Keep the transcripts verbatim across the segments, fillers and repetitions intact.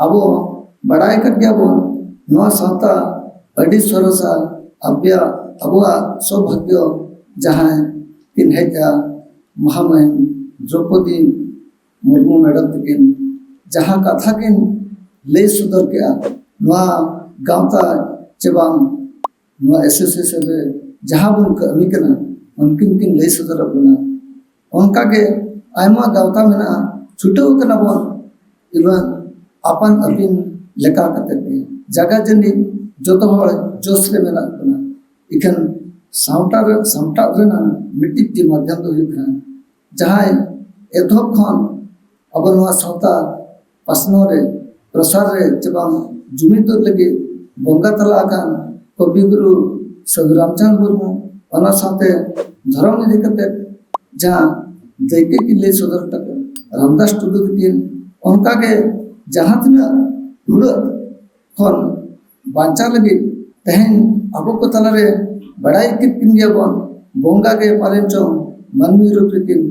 ᱟᱵᱚ ᱵᱟᱲᱟᱭ ᱟᱠᱟᱫ ᱜᱮᱭᱟᱵᱚᱱ, ᱱᱚᱣᱟ ᱥᱟᱶᱛᱟ ᱟᱹᱰᱤ ᱥᱚᱨᱮᱥᱟ᱾ ᱟᱵᱚᱣᱟᱜ ᱟᱵᱚᱣᱟᱜ ᱥᱳᱵᱷᱟᱜᱭᱚ ᱡᱟᱦᱟᱸᱭ ᱠᱤᱱ ᱦᱮᱡᱼᱟ ᱢᱚᱦᱟᱢᱟᱹᱦᱤᱢ ᱫᱨᱚᱯᱚᱫᱤ ᱢᱩᱨᱢᱩ ᱢᱮᱰᱟᱢ ᱛᱟᱹᱠᱤᱱ ᱡᱟᱦᱟᱸ ᱠᱟᱛᱷᱟ ᱠᱤᱱ ᱞᱟᱹᱭ ᱥᱚᱫᱚᱨ ᱠᱮᱜᱼᱟ, ᱱᱚᱣᱟ ᱜᱟᱶᱛᱟ ᱪᱮ ᱵᱟᱝ ᱱᱚᱣᱟ ᱮᱥᱳᱥᱤᱭᱮᱥᱚᱱ ᱨᱮ ᱡᱟᱦᱟᱸ ᱵᱚᱱ ᱠᱟᱹᱢᱤ ᱠᱟᱱᱟ, ᱩᱱᱠᱤᱱ ᱠᱤᱱ ᱞᱟᱹᱭ ᱥᱚᱫᱚᱨᱟᱜ ᱵᱚᱱᱟ᱾ ᱚᱱᱠᱟᱜᱮ ᱟᱭᱢᱟ ᱜᱟᱶᱛᱟ ᱢᱮᱱᱟᱜᱼᱟ, ᱪᱷᱩᱴᱟᱹᱣ ᱠᱟᱱᱟ ᱵᱚᱱ, ᱤᱵᱷᱮᱱ ᱟᱯᱟᱱ ᱟᱹᱯᱤᱱ ᱞᱮᱠᱟ ᱠᱟᱛᱮ ᱜᱮ ᱡᱟᱭᱜᱟ ᱡᱟᱹᱱᱤᱡ ᱡᱚᱛᱚ ᱦᱚᱲ ᱡᱳᱥ ᱨᱮ ᱢᱮᱱᱟᱜ ᱵᱚᱱᱟ᱾ ᱤᱠᱷᱟᱹᱱ ᱥᱟᱶᱛᱟ ᱨᱮ ᱥᱟᱢᱴᱟᱣ ᱨᱮᱱᱟᱜ ᱢᱤᱫᱴᱤᱡ ᱜᱮ ᱢᱟᱫᱽᱫᱷᱚᱢ ᱫᱚ ᱦᱩᱭᱩᱜ ᱠᱟᱱᱟ ᱡᱟᱦᱟᱸᱭ ᱮᱛᱚᱦᱚᱵ ᱠᱷᱚᱱ ᱟᱵᱚ ᱱᱚᱣᱟ ᱥᱟᱶᱛᱟ ᱯᱟᱥᱱᱟᱣ ᱨᱮ, ᱯᱨᱚᱥᱟᱨ ᱨᱮ ᱪᱮ ᱵᱟᱝ ᱡᱩᱢᱤᱫᱚᱜ ᱞᱟᱹᱜᱤᱫ ᱵᱚᱸᱜᱟ ᱛᱟᱞᱟ ᱟᱠᱟᱱ ᱠᱚᱵᱤ ᱜᱩᱨᱩ ᱥᱟᱹᱫᱷᱩ ᱨᱟᱢᱪᱟᱸᱫᱽ ᱢᱩᱨᱢᱩ, ᱚᱱᱟ ᱥᱟᱶᱛᱮ ᱫᱷᱚᱨᱚᱢ ᱤᱫᱤ ᱠᱟᱛᱮ ᱡᱟᱦᱟᱸ ᱫᱟᱹᱭᱠᱟᱹ ᱠᱤᱱ ᱞᱟᱹᱭ ᱥᱚᱫᱚᱨ ᱛᱟᱠᱚ ᱨᱟᱢᱫᱟᱥ ᱴᱩᱰᱩ ᱛᱟᱹᱠᱤᱱ, ᱚᱱᱠᱟᱜᱮ ᱡᱟᱦᱟᱸ ᱛᱤᱱᱟᱹᱜ ᱦᱩᱲᱟᱹᱜ ᱠᱷᱚᱱ ᱵᱟᱧᱪᱟᱣ ᱞᱟᱹᱜᱤᱫ ᱛᱮᱦᱮᱧ ᱟᱵᱚ ᱠᱚ ᱛᱟᱞᱟᱨᱮ ᱵᱟᱲᱟᱭ ᱠᱮᱫ ᱠᱤᱱ ᱜᱮᱭᱟᱵᱚᱱ, ᱵᱚᱸᱜᱟ ᱜᱮ ᱯᱟᱞᱮᱱ ᱪᱚᱝ ᱢᱟᱹᱱᱢᱤ ᱨᱩᱯ ᱨᱮᱠᱤᱱ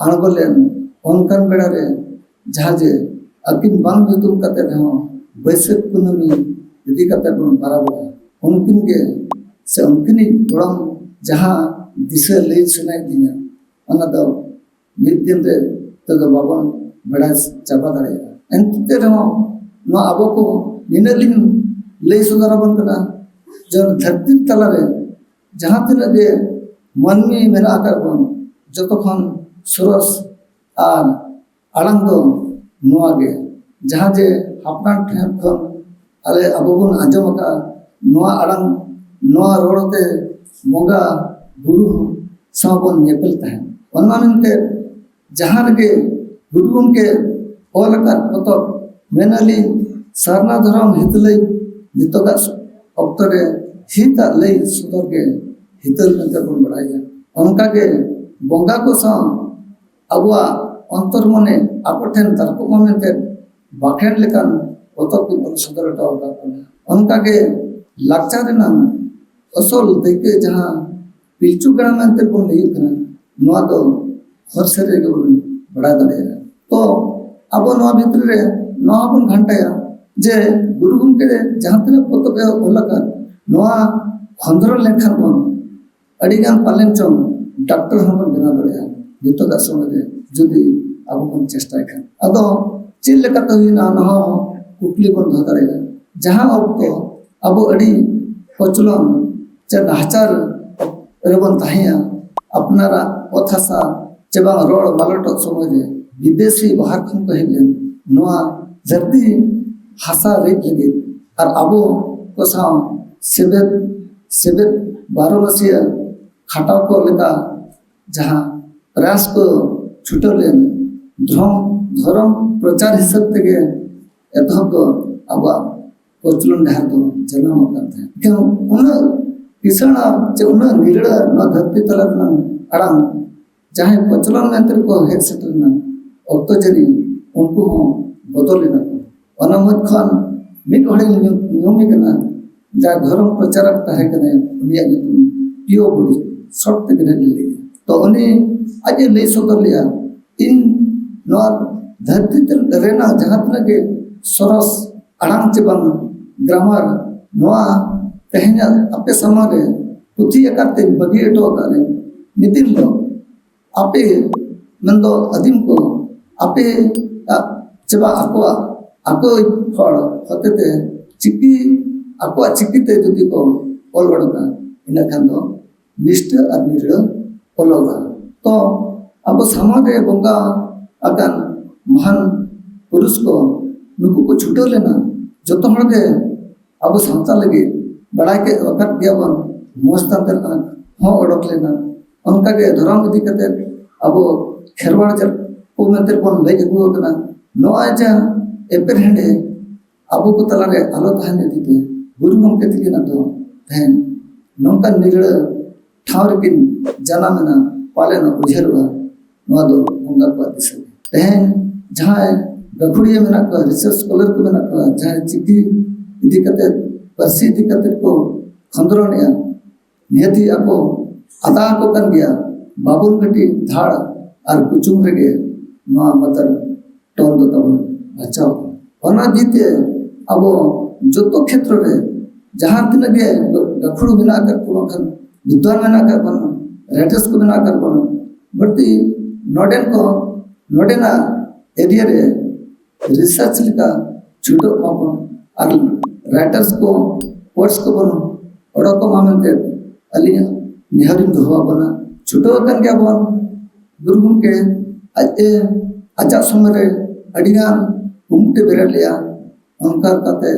ᱟᱬᱜᱚ ᱞᱮᱱ᱾ ᱚᱱᱠᱟᱱ ᱵᱮᱲᱟ ᱨᱮ ᱡᱟᱦᱟᱸ ᱡᱮ ᱟᱹᱠᱤᱱ ᱵᱟᱝ ᱧᱩᱛᱩᱢ ᱠᱟᱛᱮ ᱨᱮᱦᱚᱸ ᱵᱟᱹᱭᱥᱟᱹᱠᱷ ᱠᱩᱱᱟᱹᱢᱤ ᱤᱫᱤ ᱠᱟᱛᱮ ᱵᱚᱱ ᱯᱟᱨᱟᱵᱚᱜᱼᱟ, ᱩᱱᱠᱤᱱ ᱜᱮ ᱥᱮ ᱩᱱᱠᱤᱱᱤᱡ ᱜᱚᱲᱚᱢ ᱡᱟᱦᱟᱸ ᱫᱤᱥᱟᱹ ᱞᱟᱹᱭ ᱥᱟᱱᱟᱭᱮᱫ ᱞᱤᱧᱟ, ᱚᱱᱟ ᱫᱚ ᱢᱤᱫ ᱫᱤᱱ ᱨᱮ ᱛᱮᱫᱚ ᱵᱟᱵᱚᱱ ᱵᱟᱲᱟᱭ ᱪᱟᱵᱟ ᱫᱟᱲᱮᱭᱟᱜᱼᱟ᱾ ᱮᱱᱛᱮ ᱨᱮᱦᱚᱸ ᱱᱚᱣᱟ ᱟᱵᱚ ᱠᱚ ᱱᱤᱱᱟᱹᱜ ᱞᱤᱧ ᱞᱟᱹᱭ ᱥᱚᱫᱚᱨ ᱟᱵᱚᱱ ᱠᱟᱱᱟ ᱡᱮ ᱫᱷᱟᱹᱨᱛᱤ ᱛᱟᱞᱟᱨᱮ ᱡᱟᱦᱟᱸ ᱛᱤᱱᱟᱹᱜ ᱜᱮ ᱢᱟᱹᱱᱢᱤ ᱢᱮᱱᱟᱜ ᱟᱠᱟᱫ ᱵᱚᱱ, ᱡᱚᱛᱚ ᱠᱷᱚᱱ ᱥᱚᱨᱚᱥ ᱟᱨ ᱟᱲᱟᱝ ᱫᱚ ᱱᱚᱣᱟ ᱜᱮ, ᱡᱟᱦᱟᱸ ᱡᱮ ᱦᱟᱯᱲᱟᱢ ᱴᱷᱮᱱ ᱠᱷᱚᱱ ᱟᱞᱮ ᱟᱵᱚ ᱵᱚᱱ ᱟᱸᱡᱚᱢ ᱟᱠᱟᱫᱼᱟ, ᱱᱚᱣᱟ ᱟᱲᱟᱝ, ᱱᱚᱣᱟ ᱨᱚᱲ ᱛᱮ ᱵᱚᱸᱜᱟ ᱵᱩᱨᱩ ᱥᱟᱶ ᱵᱚᱱ ᱧᱮᱯᱮᱞ ᱛᱟᱦᱮᱸᱫ᱾ ᱚᱱᱟ ᱢᱮᱱᱛᱮ ᱡᱟᱦᱟᱸ ᱨᱮᱜᱮ ᱜᱩᱨᱩ ᱜᱚᱢᱠᱮ ᱚᱞ ᱟᱠᱟᱫ ᱯᱚᱛᱚᱵ, ᱢᱮᱱᱟᱞᱤᱧ ᱥᱟᱨᱱᱟ ᱫᱷᱚᱨᱚᱢ ᱦᱤᱛ ᱞᱟᱹᱭ ᱱᱤᱛᱚᱜᱟᱜ ᱚᱠᱛᱚ ᱨᱮ ᱦᱤᱛᱟᱜ ᱞᱟᱹᱭ ᱥᱚᱫᱚᱨ ᱜᱮ ᱦᱤᱛᱟᱹᱞ ᱢᱮᱱᱛᱮ ᱵᱚᱱ ᱵᱟᱲᱟᱭᱟ᱾ ᱚᱱᱠᱟᱜᱮ ᱵᱚᱸᱜᱟ ᱠᱚ ᱥᱟᱶ ᱟᱵᱚᱣᱟᱜ ᱚᱱᱛᱚᱨ ᱢᱚᱱᱮ ᱟᱵᱚ ᱴᱷᱮᱱ ᱛᱟᱨᱠᱚᱜ ᱢᱟ ᱢᱮᱱᱛᱮ ᱵᱟᱠᱷᱮᱬ ᱞᱮᱠᱟᱱ ᱯᱚᱛᱚᱵ ᱠᱤᱱ ᱚᱞ ᱥᱚᱫᱚᱨ ᱦᱚᱴᱚ ᱟᱠᱟᱫ ᱵᱚᱱᱟ᱾ ᱚᱱᱠᱟᱜᱮ ᱞᱟᱠᱪᱟᱨ ᱨᱮᱱᱟᱜ ᱟᱥᱚᱞ ᱫᱟᱹᱭᱠᱟᱹ ᱡᱟᱦᱟᱸ ᱯᱤᱞᱪᱩ ᱜᱟᱲᱟ ᱢᱮᱱᱛᱮ ᱵᱚᱱ ᱞᱟᱹᱭᱮᱫ ᱠᱟᱱᱟ, ᱱᱚᱣᱟ ᱫᱚ ᱦᱚᱨ ᱥᱮᱫ ᱨᱮᱜᱮ ᱵᱚᱱ ᱵᱟᱲᱟᱭ ᱫᱟᱲᱮᱭᱟᱜᱼᱟ᱾ ᱛᱚ ᱟᱵᱚ ᱱᱚᱣᱟ ᱵᱷᱤᱛᱨᱤ ᱨᱮ ᱱᱚᱣᱟ ᱵᱚᱱ ᱜᱷᱟᱱᱴᱟᱭᱟ, ᱡᱮ ᱜᱩᱨᱩ ᱜᱚᱢᱠᱮ ᱡᱟᱦᱟᱸ ᱛᱤᱱᱟᱹᱜ ᱯᱚᱛᱚᱵ ᱮ ᱚᱞ ᱟᱠᱟᱫ, ᱱᱚᱣᱟ ᱠᱷᱚᱸᱫᱽᱨᱚᱱ ᱞᱮᱱᱠᱷᱟᱱ ᱵᱚᱱ ᱟᱹᱰᱤ ᱜᱟᱱ ᱯᱟᱞᱮᱱ ᱪᱚᱝ ᱰᱟᱠᱛᱚᱨ ᱦᱚᱸᱵᱚᱱ ᱵᱮᱱᱟᱣ ᱫᱟᱲᱮᱭᱟᱜᱼᱟ᱾ ᱱᱤᱛᱚᱜᱟᱜ ᱥᱚᱢᱚᱭ ᱨᱮ ᱡᱩᱫᱤ ᱟᱵᱚ ᱵᱚᱱ ᱪᱮᱥᱴᱟᱭ ᱠᱷᱟᱱ, ᱟᱫᱚ ᱪᱮᱫ ᱞᱮᱠᱟᱛᱮ ᱦᱩᱭᱱᱟ, ᱱᱚᱣᱟ ᱦᱚᱸ ᱠᱩᱠᱞᱤ ᱵᱚᱱ ᱫᱚᱦᱚ ᱫᱟᱲᱮᱭᱟᱜᱼᱟ᱾ ᱡᱟᱦᱟᱸ ᱚᱠᱛᱚ ᱟᱵᱚ ᱟᱹᱰᱤ ᱠᱚᱪᱞᱚᱱ ᱪᱮ ᱱᱟᱦᱟᱪᱟᱨ ᱨᱮᱵᱚᱱ ᱛᱟᱦᱮᱸᱭᱟ, ᱟᱯᱱᱟᱨᱟᱜ ᱚᱛ ᱦᱟᱥᱟ ᱪᱮ ᱵᱟᱝ ᱨᱚᱲ ᱢᱟᱞᱚᱴᱚᱜ ᱥᱚᱢᱚᱭ ᱨᱮ ᱵᱤᱫᱮᱥᱤ ᱵᱟᱦᱟᱨ ᱠᱷᱚᱱ ᱠᱚ ᱦᱮᱡ ᱞᱮᱱ, ᱱᱚᱣᱟ ᱫᱷᱟᱹᱨᱛᱤ ᱦᱟᱥᱟ ᱨᱮᱡ ᱞᱟᱹᱜᱤᱫ ᱟᱨ ᱟᱵᱚ ᱠᱚ ᱥᱟᱶ ᱥᱮᱵᱮᱫ ᱥᱮᱵᱮᱫ ᱵᱟᱨᱚ ᱢᱟᱹᱥᱤᱭᱟᱹ ᱠᱷᱟᱴᱟᱣ ᱠᱚ ᱞᱮᱠᱟ ᱡᱟᱦᱟᱸ ᱯᱨᱟᱭᱟᱥ ᱠᱚ ᱪᱷᱩᱴᱟᱹᱣ ᱞᱮᱱ, ᱫᱷᱚᱨᱚᱢ ᱫᱷᱚᱨᱚᱢ ᱯᱨᱚᱪᱟᱨ ᱦᱤᱥᱟᱹᱵ ᱛᱮᱜᱮ ᱮᱛᱚᱦᱚᱵ ᱫᱚ ᱟᱵᱚᱣᱟᱜ ᱠᱚᱪᱞᱚᱱ ᱰᱟᱦᱟᱨ ᱫᱚ ᱡᱟᱱᱟᱢᱚᱜ ᱠᱟᱱ ᱛᱟᱦᱮᱸᱫ᱾ ᱮᱱᱠᱷᱟᱱ ᱩᱱᱟᱹᱜ ᱠᱤᱥᱟᱹᱬᱟ ᱪᱮ ᱩᱱᱟᱹᱜ ᱱᱤᱨᱟᱹᱲᱟ ᱱᱚᱣᱟ ᱫᱷᱟᱹᱨᱛᱤ ᱛᱟᱞᱟ ᱨᱮᱱᱟᱜ ᱟᱲᱟᱝ ᱡᱟᱦᱟᱸᱭ ᱠᱚᱪᱞᱚᱱ ᱢᱮᱱᱛᱮ ᱠᱚ ᱦᱮᱡ ᱥᱮᱴᱮᱨ ᱮᱱᱟ, ᱚᱠᱛᱚ ᱡᱟᱹᱱᱤᱡ ᱩᱱᱠᱩ ᱦᱚᱸ ᱵᱚᱫᱚᱞ ᱮᱱᱟ ᱠᱚ᱾ ᱚᱱᱟ ᱢᱩᱫᱽ ᱠᱷᱚᱱ ᱢᱤᱫ ᱦᱚᱲᱤᱧ ᱧᱩ- ᱧᱩᱢᱮ ᱠᱟᱱᱟ, ᱡᱟᱦᱟᱸᱭ ᱫᱷᱚᱨᱚᱢ ᱯᱨᱚᱪᱟᱨᱚᱠ ᱛᱟᱦᱮᱸ ᱠᱟᱱᱟᱭ, ᱩᱱᱤᱭᱟᱜ ᱧᱩᱛᱩᱢ ᱯᱤᱭᱳ ᱵᱩᱰᱷᱤ, ᱥᱚᱴ ᱛᱮ ᱜᱮ ᱞᱟᱹᱭ ᱞᱮᱜᱮ᱾ ᱛᱚ ᱩᱱᱤ ᱟᱡ ᱮ ᱞᱟᱹᱭ ᱥᱚᱫᱚᱨ ᱞᱮᱜᱼᱟ, ᱤᱧ ᱱᱚᱣᱟ ᱫᱷᱟᱹᱨᱛᱤ ᱛᱮ ᱨᱮᱱᱟᱜ ᱡᱟᱦᱟᱸ ᱛᱤᱱᱟᱹᱜ ᱜᱮ ᱥᱚᱨᱚᱥ ᱟᱲᱟᱝ ᱪᱮ ᱵᱟᱝ ᱜᱨᱟᱢᱟᱨ, ᱱᱚᱣᱟ ᱛᱮᱦᱮᱧᱟᱜ ᱟᱯᱮ ᱥᱟᱢᱟᱝ ᱨᱮ ᱯᱩᱛᱷᱤ ᱟᱠᱟᱫ ᱛᱮᱧ ᱵᱟᱹᱜᱤ ᱦᱚᱴᱚ ᱟᱠᱟᱫ ᱨᱮ, ᱢᱤᱫ ᱫᱤᱱ ᱦᱤᱞᱳᱜ ᱟᱯᱮ ᱢᱮᱱᱫᱚ ᱟᱹᱫᱤᱢ ᱠᱚ ᱟᱯᱮᱭᱟᱜ ᱪᱮ ᱵᱟᱝ ᱟᱠᱚᱣᱟᱜ ᱟᱠᱚ ᱦᱚᱲ ᱦᱚᱛᱮᱛᱮ ᱪᱤᱠᱤ, ᱟᱠᱚᱣᱟᱜ ᱪᱤᱠᱤᱛᱮ ᱡᱩᱫᱤ ᱠᱚ ᱚᱞ ᱚᱰᱚᱠᱟ, ᱤᱱᱟᱹ ᱠᱷᱟᱱ ᱫᱚ ᱱᱤᱥᱴᱟᱹ ᱟᱨ ᱱᱤᱨᱲᱟᱹ ᱚᱞᱚᱜᱟ᱾ ᱛᱚ ᱟᱵᱚ ᱥᱟᱢᱟᱝ ᱨᱮ ᱵᱚᱸᱜᱟ ᱟᱠᱟᱱ ᱢᱚᱦᱟᱱ ᱯᱩᱨᱩᱥ ᱠᱚ, ᱱᱩᱠᱩ ᱠᱚ ᱪᱷᱩᱴᱟᱹᱣ ᱞᱮᱱᱟ᱾ ᱡᱚᱛᱚ ᱦᱚᱲ ᱜᱮ ᱟᱵᱚ ᱥᱟᱶᱛᱟ ᱞᱟᱹᱜᱤᱫ ᱵᱟᱲᱟᱭ ᱠᱮᱫ ᱟᱠᱟᱫ ᱜᱮᱭᱟ ᱵᱚᱱ, ᱢᱚᱡᱽ ᱛᱟᱱᱛᱮ ᱦᱚᱸ ᱚᱰᱚᱠ ᱞᱮᱱᱟ᱾ ᱚᱱᱠᱟᱜᱮ ᱫᱷᱚᱨᱚᱢ ᱤᱫᱤ ᱠᱟᱛᱮ ᱟᱵᱚ ᱠᱷᱮᱨᱣᱟᱲ ᱡᱟᱹᱛ ᱠᱚ ᱢᱮᱱᱛᱮ ᱵᱚᱱ ᱞᱟᱹᱭ ᱟᱹᱜᱩ ᱟᱠᱟᱱᱟ᱾ ᱱᱚᱜᱼᱚᱭ ᱡᱮ ᱮᱯᱮᱨᱦᱮᱸᱰᱮ ᱟᱵᱚ ᱠᱚ ᱛᱟᱞᱟᱨᱮ ᱟᱞᱚ ᱛᱟᱦᱮᱱ ᱤᱫᱤ ᱛᱮ ᱜᱩᱨᱩ ᱜᱚᱢᱠᱮ ᱛᱤᱠᱤᱱᱟᱜ ᱫᱚ ᱛᱮᱦᱮᱧ ᱱᱚᱝᱠᱟᱱ ᱱᱤᱨᱲᱟᱹ ᱴᱷᱟᱶ ᱨᱮᱠᱤᱱ ᱡᱟᱱᱟᱢ ᱮᱱᱟ, ᱯᱟᱞᱮᱱ ᱩᱭᱦᱟᱹᱨᱚᱜᱼᱟ᱾ ᱱᱚᱣᱟ ᱫᱚ ᱵᱚᱸᱜᱟ ᱠᱚᱣᱟᱜ ᱫᱤᱥᱟᱹ᱾ ᱛᱮᱦᱮᱧ ᱡᱟᱦᱟᱸᱭ ᱜᱟᱹᱠᱷᱩᱲᱤᱭᱟᱹ ᱢᱮᱱᱟᱜ ᱠᱚᱣᱟ, ᱨᱤᱥᱟᱨᱪ ᱥᱠᱚᱞᱟᱨ ᱠᱚ ᱢᱮᱱᱟᱜ ᱠᱚᱣᱟ, ᱡᱟᱦᱟᱸᱭ ᱪᱤᱠᱤ ᱤᱫᱤ ᱠᱟᱛᱮ, ᱯᱟᱹᱨᱥᱤ ᱤᱫᱤ ᱠᱟᱛᱮ ᱠᱚ ᱠᱷᱚᱸᱫᱽᱨᱚᱱᱮᱜᱼᱟ, ᱱᱤᱦᱟᱹᱛᱤ ᱟᱠᱚ ᱟᱫᱟ ᱟᱠᱚ ᱠᱟᱱ ᱜᱮᱭᱟ᱾ ᱵᱟᱵᱚᱱ ᱠᱟᱹᱴᱤᱡ ᱫᱷᱟᱲ ᱟᱨ ᱠᱩᱪᱩᱢ ᱨᱮᱜᱮ ᱱᱚᱣᱟ ᱢᱟᱛᱟᱨ ᱴᱚᱱ ᱫᱚ ᱛᱟᱵᱚᱱ ᱵᱟᱧᱪᱟᱣ ᱟᱠᱟᱱᱟ᱾ ᱚᱱᱟ ᱤᱫᱤ ᱛᱮ ᱟᱵᱚ ᱡᱚᱛᱚ ᱠᱷᱮᱛᱨᱚ ᱨᱮ ᱡᱟᱦᱟᱸ ᱛᱤᱱᱟᱹᱜ ᱜᱮ ᱜᱟᱹᱠᱷᱩᱲ ᱢᱮᱱᱟᱜ ᱟᱠᱟᱫ ᱠᱚᱣᱟ, ᱠᱷᱟᱱ ᱵᱤᱫᱽᱣᱟᱱ ᱢᱮᱱᱟᱜ ᱟᱠᱟᱫ ᱵᱚᱱᱟ, ᱨᱟᱭᱴᱟᱨᱥ ᱠᱚ ᱢᱮᱱᱟᱜ ᱟᱠᱟᱫ ᱵᱚᱱᱟ, ᱵᱟᱹᱲᱛᱤ ᱱᱚᱰᱮᱱ ᱠᱚ, ᱱᱚᱰᱮᱱᱟᱜ ᱮᱨᱤᱭᱟ ᱨᱮ ᱨᱤᱥᱟᱨᱪ ᱞᱮᱠᱟ ᱪᱷᱩᱴᱟᱹᱜ ᱢᱟᱵᱚᱱ ᱟᱨ ᱨᱟᱭᱴᱟᱨᱥ ᱠᱚ, ᱯᱳᱭᱮᱴᱥ ᱠᱚᱵᱚᱱ ᱚᱰᱚᱠᱚᱜ ᱢᱟ ᱢᱮᱱᱛᱮ ᱟᱹᱞᱤᱧᱟᱜ ᱱᱮᱦᱚᱨᱤᱧ ᱫᱚᱦᱚ ᱟᱵᱚᱱᱟ᱾ ᱪᱷᱩᱴᱟᱹᱣ ᱟᱠᱟᱱ ᱜᱮᱭᱟ ᱵᱚᱱ᱾ ᱜᱩᱨᱩ ᱜᱚᱢᱠᱮ ᱟᱡ ᱮ ᱟᱡᱟᱜ ᱥᱚᱢᱚᱭ ᱨᱮ ᱟᱹᱰᱤᱜᱟᱱ ᱠᱩᱢᱩᱴᱮ ᱵᱮᱨᱮᱫ ᱞᱮᱜᱼᱟ᱾ ᱚᱱᱠᱟ ᱠᱟᱛᱮ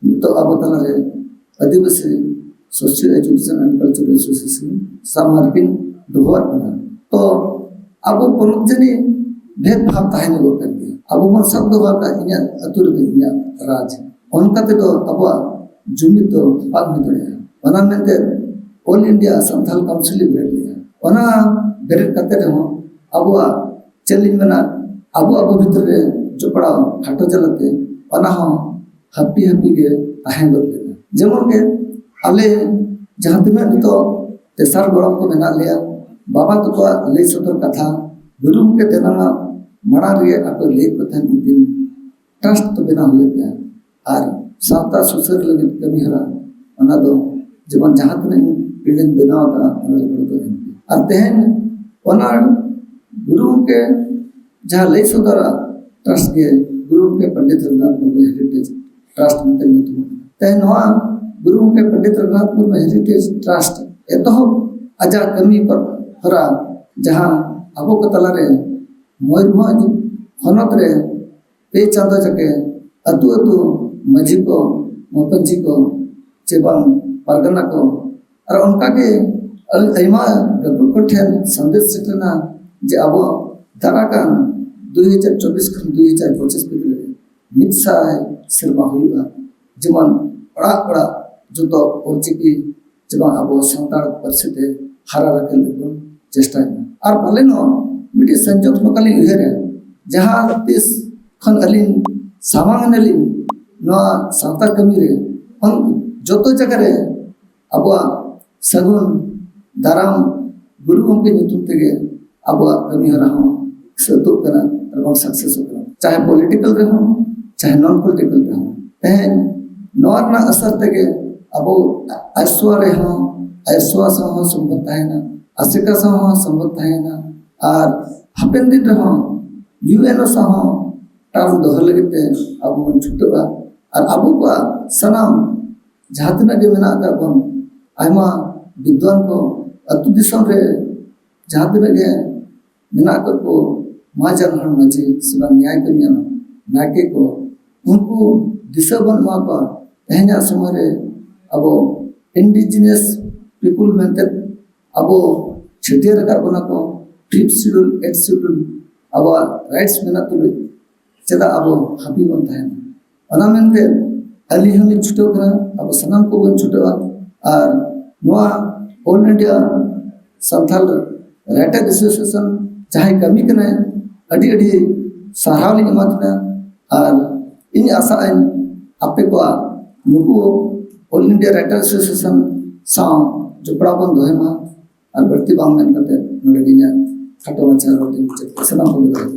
ᱱᱤᱛᱚᱜ ᱟᱵᱚ ᱛᱟᱞᱟᱨᱮ Adivasi socio education and cultural association ᱥᱟᱢᱟᱝ ᱨᱮᱠᱤᱱ ᱫᱚᱦᱚᱣᱟᱜ ᱵᱚᱱᱟ᱾ ᱛᱚ ᱟᱵᱚ ᱯᱚᱱᱚᱛ ᱡᱟᱹᱱᱤᱡ ᱵᱷᱮᱫ ᱵᱷᱟᱵᱽ ᱛᱟᱦᱮᱸ ᱧᱚᱜᱚᱜ ᱠᱟᱱ ᱜᱮᱭᱟ᱾ ᱟᱵᱚ ᱵᱚᱱ ᱥᱟᱵ ᱫᱚᱦᱚ ᱟᱠᱟᱫ ᱤᱧᱟᱹᱜ ᱟᱹᱛᱩ ᱨᱮᱫᱚ ᱤᱧᱟᱹᱜ ᱨᱟᱡᱽ, ᱚᱱᱠᱟ ᱛᱮᱫᱚ ᱟᱵᱚᱣᱟᱜ ᱡᱩᱢᱤᱫ ᱫᱚ ᱵᱟᱝ ᱦᱩᱭ ᱫᱟᱲᱮᱭᱟᱜᱼᱟ᱾ ᱚᱱᱟ ᱢᱮᱱᱛᱮ ᱚᱞ ᱤᱱᱰᱤᱭᱟ ᱥᱟᱱᱛᱟᱞ ᱠᱟᱣᱩᱱᱥᱤᱞ ᱮ ᱵᱮᱨᱮᱫ ᱞᱮᱫᱼᱟ᱾ ᱚᱱᱟ ᱵᱮᱨᱮᱫ ᱠᱟᱛᱮ ᱨᱮᱦᱚᱸ ᱟᱵᱚᱣᱟᱜ ᱪᱮᱫ ᱞᱤᱧ ᱢᱮᱱᱟ, ᱟᱵᱚ ᱟᱵᱚ ᱵᱷᱤᱛᱨᱤ ᱨᱮ ᱡᱚᱯᱲᱟᱣ ᱠᱷᱟᱴᱚ ᱡᱟᱞᱟᱛᱮ ᱚᱱᱟ ᱦᱚᱸ ᱦᱟᱹᱯᱤ ᱦᱟᱹᱯᱤ ᱜᱮ ᱛᱟᱦᱮᱸ ᱜᱚᱫ ᱞᱮᱱᱟ᱾ ᱡᱮᱢᱚᱱ ᱜᱮ ᱟᱞᱮ ᱡᱟᱦᱟᱸ ᱛᱤᱱᱟᱹᱜ ᱱᱤᱛᱚᱜ ᱛᱮᱥᱟᱨ ᱜᱚᱲᱚᱢ ᱠᱚ ᱢᱮᱱᱟᱜ ᱞᱮᱭᱟ, ᱵᱟᱵᱟ ᱛᱟᱠᱚᱣᱟᱜ ᱞᱟᱹᱭ ᱥᱚᱫᱚᱨ ᱠᱟᱛᱷᱟ, ᱜᱩᱨᱩ ᱜᱚᱢᱠᱮ ᱛᱮᱱᱟᱜ ᱢᱟᱲᱟᱝ ᱨᱮᱜᱮ ᱟᱠᱚ ᱞᱟᱹᱭ ᱠᱚ ᱛᱟᱦᱮᱸ ᱢᱤᱫ ᱫᱤᱱ ᱴᱨᱟᱥᱴ ᱫᱚ ᱵᱮᱱᱟᱣ ᱦᱩᱭᱩᱜ ᱜᱮᱭᱟ᱾ ᱟᱨ ᱥᱟᱶᱛᱟ ᱥᱩᱥᱟᱹᱨ ᱞᱟᱹᱜᱤᱫ ᱠᱟᱹᱢᱤ ᱦᱚᱨᱟ, ᱚᱱᱟ ᱫᱚ ᱡᱮᱢᱚᱱ ᱡᱟᱦᱟᱸ ᱛᱤᱱᱟᱹᱜ ᱯᱤᱲᱦᱤᱧ ᱵᱮᱱᱟᱣ ᱟᱠᱟᱫᱼᱟ, ᱚᱱᱟ ᱨᱮ ᱜᱚᱲᱚ ᱫᱚ ᱮᱢ ᱜᱮ᱾ ᱟᱨ ᱛᱮᱦᱮᱧ ᱚᱱᱟ ᱜᱩᱨᱩ ᱜᱚᱢᱠᱮ ᱡᱟᱦᱟᱸ ᱞᱟᱹᱭ ᱥᱚᱫᱚᱨᱟ ᱴᱨᱟᱥᱴ ᱜᱮ ᱜᱩᱨᱩ ᱜᱚᱢᱠᱮ ᱯᱚᱱᱰᱤᱛ ᱨᱚᱜᱷᱩᱱᱟᱛᱷ ᱢᱩᱨᱢᱩ ᱦᱮᱨᱤᱴᱮᱡᱽ ᱴᱨᱟᱥᱴ ᱢᱮᱱᱛᱮ ᱧᱩᱛᱩᱢ ᱟᱠᱟᱱᱟ᱾ ᱛᱮᱦᱮᱧ ᱱᱚᱣᱟ ᱜᱩᱨᱩ ᱜᱚᱢᱠᱮ ᱯᱚᱱᱰᱤᱛ ᱨᱚᱜᱷᱩᱱᱟᱛᱷ ᱢᱩᱨᱢᱩ ᱦᱮᱨᱤᱴᱮᱡᱽ ᱴᱨᱟᱥᱴ ᱮᱛᱚᱦᱚᱵ ᱟᱡᱟᱜ ᱠᱟᱹᱢᱤ ᱦᱚᱨᱟ, ᱡᱟᱦᱟᱸ ᱟᱵᱚ ᱠᱚ ᱛᱟᱞᱟᱨᱮ ᱢᱚᱭᱩᱨᱵᱷᱚᱸᱡᱽ ᱦᱚᱱᱚᱛ ᱨᱮ ᱯᱮ ᱪᱟᱸᱫᱚ ᱡᱟᱠᱮ ᱟᱹᱛᱩ ᱟᱹᱛᱩ ᱢᱟᱹᱡᱷᱤ ᱠᱚ, ᱢᱟᱯᱟᱹᱡᱷᱤ ᱠᱚ, ᱪᱮ ᱵᱟᱝ ᱯᱟᱨᱜᱟᱱᱟ ᱠᱚ, ᱟᱨ ᱚᱱᱠᱟᱜᱮ ᱟᱭᱢᱟ ᱜᱟᱹᱠᱷᱩᱲ ᱠᱚ ᱴᱷᱮᱱ ᱥᱟᱸᱫᱮᱥ ᱥᱮᱴᱮᱨᱮᱱᱟ ᱡᱮ ᱟᱵᱚ ᱫᱟᱨᱟ ᱠᱟᱱ ᱫᱩᱭ ᱦᱟᱡᱟᱨ ᱪᱚᱵᱵᱤᱥ ᱠᱷᱚᱱ ᱫᱩᱭ ᱦᱟᱡᱟᱨ ᱯᱚᱸᱪᱤᱥ ᱵᱷᱤᱛᱨᱤ ᱨᱮ ᱢᱤᱫ ᱥᱟᱭ ᱥᱮᱨᱢᱟ ᱦᱩᱭᱩᱜᱼᱟ, ᱡᱮᱢᱚᱱ ᱚᱲᱟᱜ ᱚᱲᱟᱜ ᱡᱚᱛᱚ ᱚᱞᱪᱤᱠᱤ ᱡᱮ ᱵᱟᱝ ᱟᱵᱚ ᱥᱟᱱᱛᱟᱲ ᱯᱟᱹᱨᱥᱤ ᱛᱮ ᱦᱟᱨᱟ ᱨᱟᱠᱟᱵ ᱞᱟᱹᱜᱤᱫ ᱵᱚᱱ ᱪᱮᱥᱴᱟᱭ ᱢᱟ᱾ ᱟᱨ ᱯᱟᱞᱮᱱ ᱦᱚᱸ ᱢᱤᱫᱴᱤᱡ ᱥᱚᱝᱡᱳᱜᱽ ᱱᱚᱝᱠᱟᱞᱤᱧ ᱩᱭᱦᱟᱹᱨᱟ, ᱡᱟᱦᱟᱸ ᱛᱤᱥ ᱠᱷᱚᱱ ᱟᱹᱞᱤᱧ ᱥᱟᱢᱟᱝ ᱮᱱᱟᱞᱤᱧ ᱱᱚᱣᱟ ᱥᱟᱶᱛᱟ ᱠᱟᱹᱢᱤ ᱨᱮ, ᱡᱚᱛᱚ ᱡᱟᱭᱜᱟ ᱨᱮ ᱟᱵᱚᱣᱟᱜ ᱥᱟᱹᱜᱩᱱ ᱫᱟᱨᱟᱢ ᱜᱩᱨᱩ ᱜᱚᱢᱠᱮ ᱧᱩᱛᱩᱢ ᱛᱮᱜᱮ ᱟᱵᱚᱣᱟᱜ ᱠᱟᱹᱢᱤ ᱦᱚᱨᱟ ᱦᱚᱸ ᱥᱟᱹᱛᱚᱜ ᱠᱟᱱᱟ ᱟᱨ ᱵᱟᱝ ᱥᱟᱠᱥᱮᱥᱚᱜ ᱠᱟᱱᱟ, ᱪᱟᱦᱮ ᱯᱚᱞᱤᱴᱤᱠᱟᱞ ᱨᱮᱦᱚᱸ, ᱪᱟᱦᱮ ᱱᱚᱱ ᱯᱚᱞᱤᱴᱤᱠᱟᱞ ᱨᱮᱦᱚᱸ᱾ ᱛᱮᱦᱮᱧ ᱱᱚᱣᱟ ᱨᱮᱱᱟᱜ ᱟᱥᱟᱨ ᱛᱮᱜᱮ ᱟᱵᱚ ᱟᱭᱥᱣᱟ ᱨᱮᱦᱚᱸ, ᱟᱭᱥᱣᱟ ᱥᱟᱶ ᱦᱚᱸ ᱥᱚᱢᱵᱚᱫ ᱛᱟᱦᱮᱱᱟ, ᱟᱥᱮᱠᱟ ᱥᱟᱶ ᱦᱚᱸ ᱥᱚᱢᱵᱚᱫ ᱛᱟᱦᱮᱱᱟ, ᱟᱨ ᱦᱟᱯᱮᱱ ᱫᱤᱱ ᱨᱮᱦᱚᱸ ᱤᱭᱩ ᱮᱱ ᱳ ᱥᱟᱶ ᱦᱚᱸ ᱴᱟᱨᱢ ᱫᱚᱦᱚ ᱞᱟᱹᱜᱤᱫ ᱛᱮ ᱟᱵᱚ ᱵᱚᱱ ᱪᱷᱩᱴᱟᱹᱜᱼᱟ᱾ ᱟᱨ ᱟᱵᱚ ᱠᱚᱣᱟᱜ ᱥᱟᱱᱟᱢ ᱡᱟᱦᱟᱸ ᱛᱤᱱᱟᱹᱜ ᱜᱮ ᱢᱮᱱᱟᱜ ᱟᱠᱟᱫ ᱵᱚᱱ, ᱟᱭᱢᱟ ᱵᱤᱫᱽᱣᱟᱱ ᱠᱚ ᱟᱹᱛᱩ ᱫᱤᱥᱚᱢ ᱨᱮ ᱡᱟᱦᱟᱸ ᱛᱤᱱᱟᱹᱜ ᱜᱮ ᱢᱮᱱᱟᱜ ᱟᱠᱟᱫ ᱠᱚ, ᱢᱟᱹᱡᱷᱤ ᱟᱨ ᱢᱟᱹᱡᱷᱤ ᱥᱮ ᱵᱟᱝ ᱱᱟᱭᱠᱮ ᱢᱮᱱᱟᱜ ᱱᱟᱭᱠᱮ ᱠᱚ, ᱩᱱᱠᱩ ᱫᱤᱥᱟᱹ ᱵᱚᱱ ᱮᱢᱟ ᱠᱚᱣᱟ᱾ ᱛᱮᱦᱮᱧᱟᱜ ᱥᱚᱢᱚᱭ ᱨᱮ ᱟᱵᱚ ᱤᱱᱰᱤᱡᱤᱱᱟᱥ ᱯᱤᱯᱩᱞ ᱢᱮᱱᱛᱮ ᱟᱵᱚ ᱪᱷᱟᱹᱴᱭᱟᱹᱨ ᱟᱠᱟᱫ ᱵᱚᱱᱟ ᱠᱚ, ᱯᱷᱤᱯᱛᱷ ᱥᱤᱰᱩᱞ, ᱮᱭᱤᱴ ᱥᱤᱰᱩᱞ, ᱟᱵᱚᱣᱟᱜ ᱨᱟᱭᱤᱴᱥ ᱢᱮᱱᱟᱜ ᱛᱩᱞᱩᱡ ᱪᱮᱫᱟᱜ ᱟᱵᱚ ᱦᱟᱹᱯᱤ ᱵᱚᱱ ᱛᱟᱦᱮᱱᱟ? ᱚᱱᱟ ᱢᱮᱱᱛᱮ ᱟᱹᱞᱤᱧ ᱦᱚᱸᱞᱤᱧ ᱪᱷᱩᱴᱟᱹᱣ ᱠᱟᱱᱟ, ᱟᱵᱚ ᱥᱟᱱᱟᱢ ᱠᱚᱵᱚᱱ ᱪᱷᱩᱴᱟᱹᱜᱼᱟ᱾ ᱟᱨ ᱱᱚᱣᱟ all India Santal writer association ᱡᱟᱦᱟᱸᱭ ᱠᱟᱹᱢᱤ ᱠᱟᱱᱟᱭ, ᱟᱹᱰᱤ ᱟᱹᱰᱤ ᱥᱟᱨᱦᱟᱣ ᱞᱤᱧ ᱮᱢᱟ ᱠᱤᱱᱟ᱾ ᱟᱨ ᱤᱧ ᱟᱥᱟᱜ ᱟᱹᱧ ᱟᱯᱮ ᱠᱚᱣᱟᱜ ᱱᱩᱠᱩ ᱚᱞ ᱤᱱᱰᱤᱭᱟ ᱨᱟᱭᱴᱟᱨ ᱮᱥᱳᱥᱤᱭᱮᱥᱚᱱ ᱥᱟᱶ ᱡᱚᱯᱲᱟᱣ ᱵᱚᱱ ᱫᱚᱦᱚᱭ ᱢᱟ᱾ ᱟᱨ ᱵᱟᱹᱲᱛᱤ ᱵᱟᱝ ᱢᱮᱱ ᱠᱟᱛᱮ ᱱᱚᱰᱮ ᱜᱮ ᱤᱧᱟᱹᱜ ᱠᱷᱟᱴᱚ ᱢᱟᱪᱷᱟ ᱨᱚᱲ ᱫᱚᱧ ᱢᱩᱪᱟᱹᱫ ᱠᱮᱫᱟ᱾ ᱥᱟᱱᱟᱢ ᱠᱚᱜᱮ ᱡᱚᱦᱟᱨ᱾